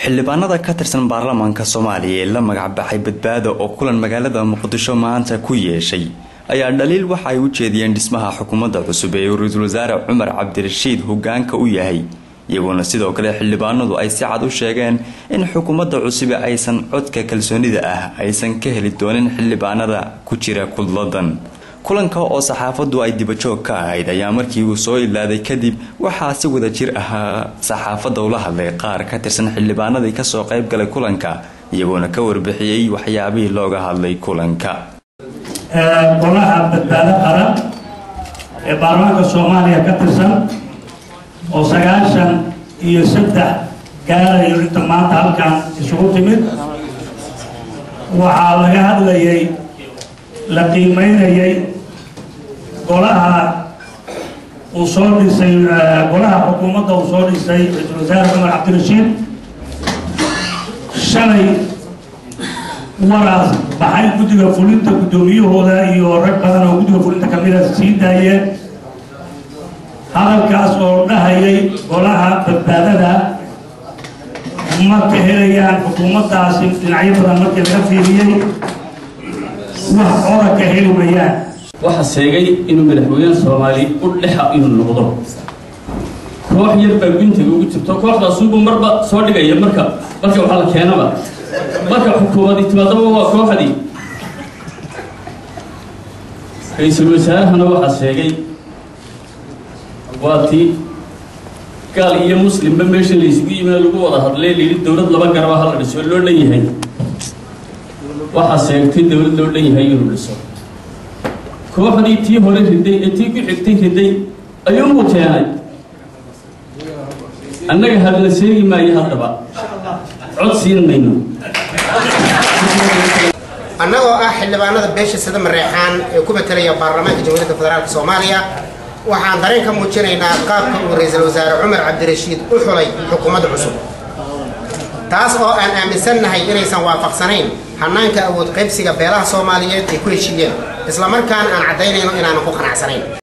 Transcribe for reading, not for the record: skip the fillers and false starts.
Xildhibaanada ka tirsan baarlamaanka Soomaaliya ee la magac baxay Badbaado oo kulan magaalada Muqdisho maanta ku yeeshay ayaa dhaliil waxa ay u jeediyeen dhismaha xukuumadda cusub ee ra'iisul wasaare Cumar Cabdirashiid hoggaanka u yahay, iyagoona sidoo kale xildhibaanadu ay si cad u sheegeen in xukuumadda cusub aysan codka kalsoonida ah aysan ka heli doonin xildhibaanada ku jira kudladan. Kulanka oo saxaafaddu ay dibajoog ka ahayd ayaa markii uu soo ilaaday kadib waxaa si wada jir ah saxaafadda ula hadlay qaar ka tirsan xildhibaanadii ka soo qayb galay kulanka, iyagoona ka warbixiyey waxyaabihii looga hadlay kulanka. Golaha Badbaado Qaran ee baarlamaanka Soomaaliya ka tirsan oo 93 gaarayo inta maanta halkan isugu timid, waxaa laga hadlayay, la qiimeynayay golaha uu soo dhisay, golaha xukuumadda uu soo dhisay ra'iisul wasaare Cumar Cabdirashiid. Shalay waraas baxay guddiga fulinta guddoomiyahooda iyo rag badan oo guddiga fulinta kamid a sii daayeen hadalkaas oo dhahayay golaha badbaadada ma ka helayaan xukuumaddaasi dhinacyo badan markii laga fiiriyey wax coda ka heli mayaan. Waxaa sheegay inuu madaxweyne Soomaali u dhexa inuu noqdo koox yar baa guntiga ugu jirto, kooxdaasuubuu marba soo dhigaya. Marka waxaa la keenaba marka xukuumadii timaadaba waa kooxdii. Ra-iisul wasaarahana waxaa sheegay waa tii gaal iyo muslimba meesha la isugu yimaado lagu wada hadlay, layidhi dowlad laba garaba hala dhiso loo dhan yahay. Waxaa sheegtay dowlad loo dhan yahay inuu dhiso. Kooxdii tii hore riday ee tii ku xigtay riday ayuunbuu keenay. Annaga hadla sheegi maayo, haddaba cod siin mayno. Annagoo ah xildhibaanada beesha Sida Mareexaan ee ku matalaya baarlamaanka Jamhuuriyadda Federaalka Soomaaliya, waxaan dareen ka muujinaynaa qaabka uu ra'iisul wasaare Cumar Cabdirashiid u xulay xukuumadda cusub, taas oo aan aaminsannahay inaysan waafaqsanayn hannaanka awood qaybsiga beelaha Soomaaliyeed ay ku heshiiyeen, islamarkaana aan caddaynayno inaanan ku qanacsanayn.